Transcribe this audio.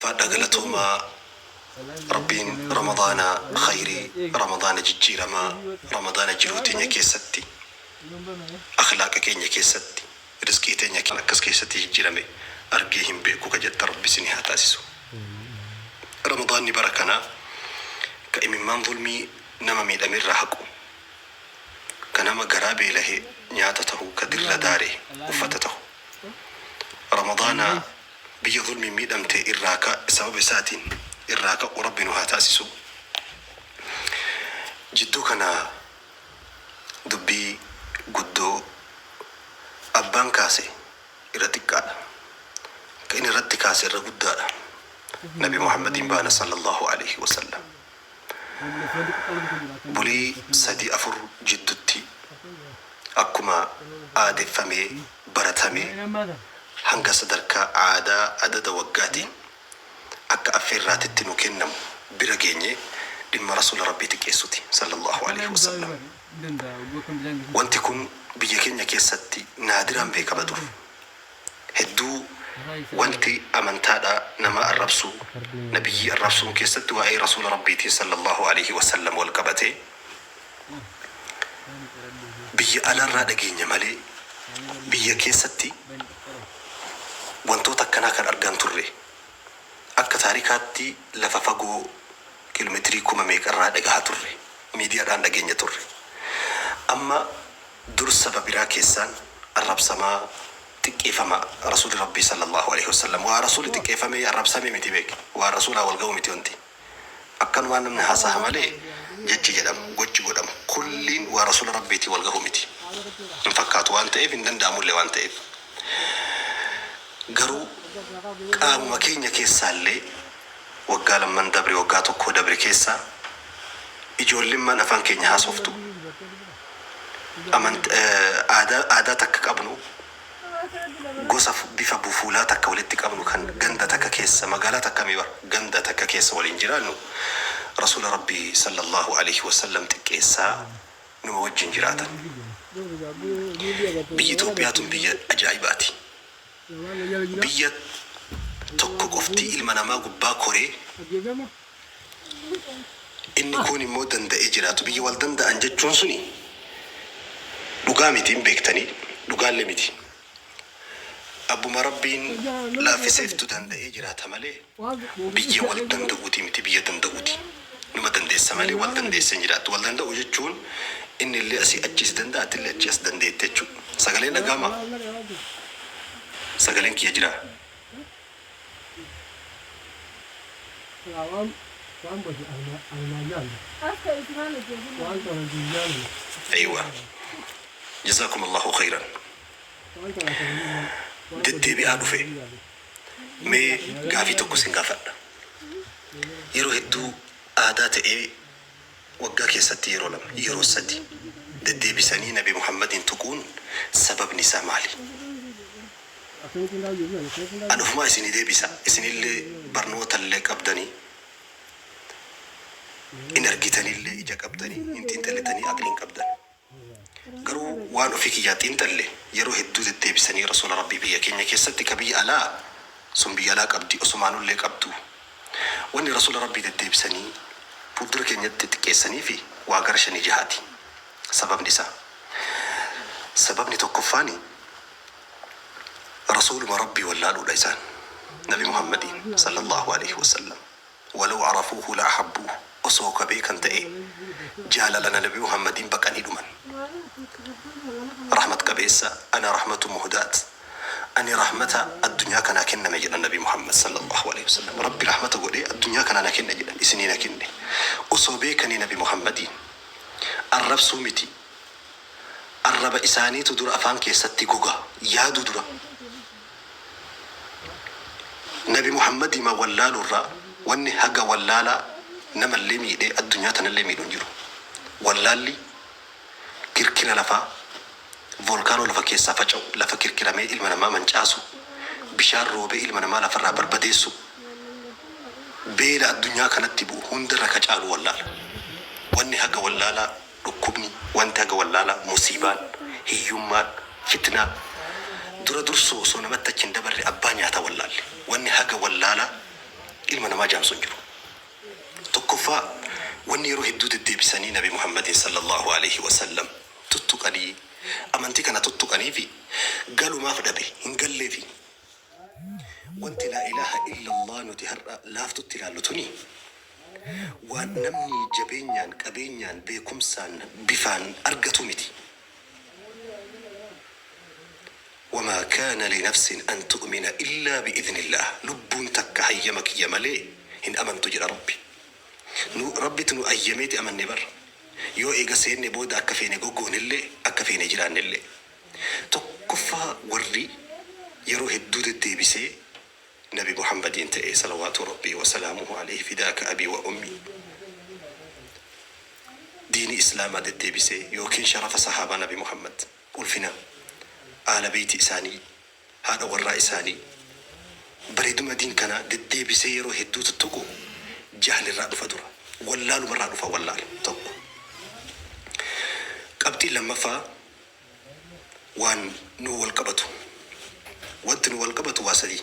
Ulfaadhaa galatoomaa Rabbiin Ramadaana khayrii Ramadaana jijjiiramaa Ramadaana jiruu teenya keessatti akhlaaqa keenya keessatti rizqii teenya akkas keessatti jijjiirame argee hin beeku ka jettan Rabbi isinii haa taasisu. Ramadaanni bara kanaa ka imimmaan zulmii nama miidhame irraa haqu, ka nama garaa beelahe nyaata tahu, ka dirra daare uffata tahu. Ramadaana biyya zulmiin miidhamte irraa ka sababa isaatiin irraa ka'u Rabbi nu haa taasisu. Jidduu kana dubbii guddoo abbaan kaase irra xiqqaadha. Ka inni irratti kaase irra guddaadha. Nabi Muhammadiin baana sallallahu aleyhi wasallam. Bulii 3 4 jiddutti akkuma aadeffamee baratamee hanga sadarkaa aadaa adada waggaatiin akka affeerraatitti nu kennamu bira geenye dhimma Rasuula Rabbii xiqqeessuti sallallahu aleyhi wasallam. Wanti kun biyya keenya keessatti naadiraan beekama dur. Hedduu wanti amantaadha nama arrabsuu, nabiyyii arrabsuun keessatti waa'ee Rasuula Rabbiitiin sallallahu aleyhi wasallam wal qabatee biyya alaarraa dhageenya malee biyya keessatti wantoota akkanaa kan argaan turre. Akka taarikaatti lafa fagoo kiilometirii kuma meeqarraa dhagahaa turre. Miidiyaadhaan dhageenya turre. Amma dur saba biraa keessaan arrabsamaa, xiqqeefama Rasuulli Rabbii sallallaahu aleyhi wasallam. Waa Rasuulli xiqqeefamee arrabsamee miti beeki. Waan Rasuulaa wal ga'u miti wanti. Akkanumaan namni haasaha malee jechi jedhamu, gochi godhamu kulliin waa Rasuula Rabbiitiin wal gahu miti. Hin fakkaatu waan ta'eef hin danda'amullee waan ta'eef. Garuu qaamuma keenya keessaallee waggaa lamman dabre, waggaa tokkoo dabre keessa ijoollimmaan afaan keenya haasoftu, amant, aadaa, aadaa takka qabnu, gosa bifa fuulaa takka walitti qabnu kan ganda takka keessa, magaalaa takka mi bar, ganda takka keessa waliin jiraannu Rasuula Rabbii sallallahu aleyhi wasallam xiqqeessaa numa wajjin jiraatan. Biyyi Itoophiyaa tun biyya ajaa'ibaati. Biyya tokko qofti ilma namaa gubbaa koree inni kuun immoo danda'ee jiraatu. Biyya wal danda'an jechuun suni dhugaa miti hin beektanii dhugaallee miti. Abbuma Rabbiin laaffiseeftu danda'ee jiraata malee biyya wal danda'uuti miti biyya danda'uuti. Numa dandeessa malee wal dandeessee hin jiraattu. Wal danda'u jechuun inni illee asii achi si danda'a ati illee achi as dandeette jechuudha. Sagaleen dhaga'amaa? Sagaleen kiyya jiraa? Aywa. Jazakumullahu khayran. Deddeebi'aa dhufe. Mee gaafii tokko isin gaafadha. Yeroo hedduu aadaa ta'ee waggaa keessatti yeroo lama, yeroo sadi deddeebisanii Nabi Muhammadiin tuquun sababni isaa maali? An ofumaa isinii deebisa, isinillee barnootallee qabdanii, in argitanillee ija qabdanii, hin xiinxallitanii aqliin qabdan. Garuu waan ofii kiyyaa xiinxalle yeroo hedduu deddeebisanii Rasuula Rabbii biyya keenya keessatti ka biyya alaa sun biyya alaa qabdi osumaanullee qabduu wanni Rasuula Rabbii deddeebisanii fuuldura keenyatti xiqqeessaniifi waa gara shanii jahaati sababni isaa. Sababni tokkoffaani Rasuuluma Rabbii wallaaluudha isaan Nabi Muhammadiin sallallaahu aleyhi wasallam. Walaw arafuuhu la ahabbuuhu osoo ka beekan ta'ee jaalala Nabi Muhammadiin baqanii dhuman. Rahmat qabeessa ana rahmatu muhdaat ani rahmata addunyaa kanaa kenname jedhan Nabi Muhammad sallallahu aleyhi wasallam. Rabbi rahmata godhee addunyaa kanaa na kenne jedhan isinii na kenne. Osoo beekanii Nabi Muhammadiin arrabsuu miti arraba isaaniitu dura afaan keessatti goga yaaduu dura. Nabi Muhammadima wallaaluurraa wanni haga wallaalaa namallee miidhee addunyaa tanallee miidhu hin jiru. Wallaalli kirkira lafaa, volkaanoo lafa keessaa faca'u, lafa kirkiramee ilma namaa mancaasu, bishaan roobee ilma namaa lafarraa barbadeessu, beela addunyaa kanatti bu'u hundarra ka caalu wallaala. Wanni haga wallaalaa Dhukkubni, wanti haga wallaalaa, musiibaan, hiyyummaan, fitnaan, dura dursoo osoo namatti achi hin dabarre abbaa nyaataa wallaalle. Wanni haga wallaalaa namaa jaamsu hin jiru. Tokkoffaa, wanni yeroo hedduu deddeebisanii Nabi Muhammadiin sallallaahu aleyhi wa sallam tuttuqanii, amantii kana tuttuqaniifi galumaaf dhabe, hin galleefi. Wanti laa ilaaha illallaah nuti har'a laaftutti ilaallu tuni waan namni jabeenyaan, qabeenyaan, beekumsaan, bifaan argatuu miti. Wamaa kaana linafsin an tu'mina illaa bi'idhnillaah lubbuun takka hayyama kiyya malee hin amantu jedha Rabbi. Nu Rabbitu nu ayyameeti amanne bar. Yoo eega seenne booda akka feene goggoonellee akka feene jiraannellee. Tokkoffaa warri yeroo hedduu deddeebisee Nabi Muhammadiin ta'e salawaatu Rabbii wa salaamuhu aleyhi fidaaka abii wa ummii diinii Islaamaa deddeebisee yookiin sharafa sahaabaa Nabi Muhammad ulfina aala beeyti isaanii haadha warraa isaanii bareeduma diin kanaa deddeebisee yeroo hedduu tuttuqu jahlirraa dhufa dura wallaalumarraa dhufa wallaala tokko qabxiin lammaffaa waan nu wal qabatu. Wanti nu wal qabatu waa sadi.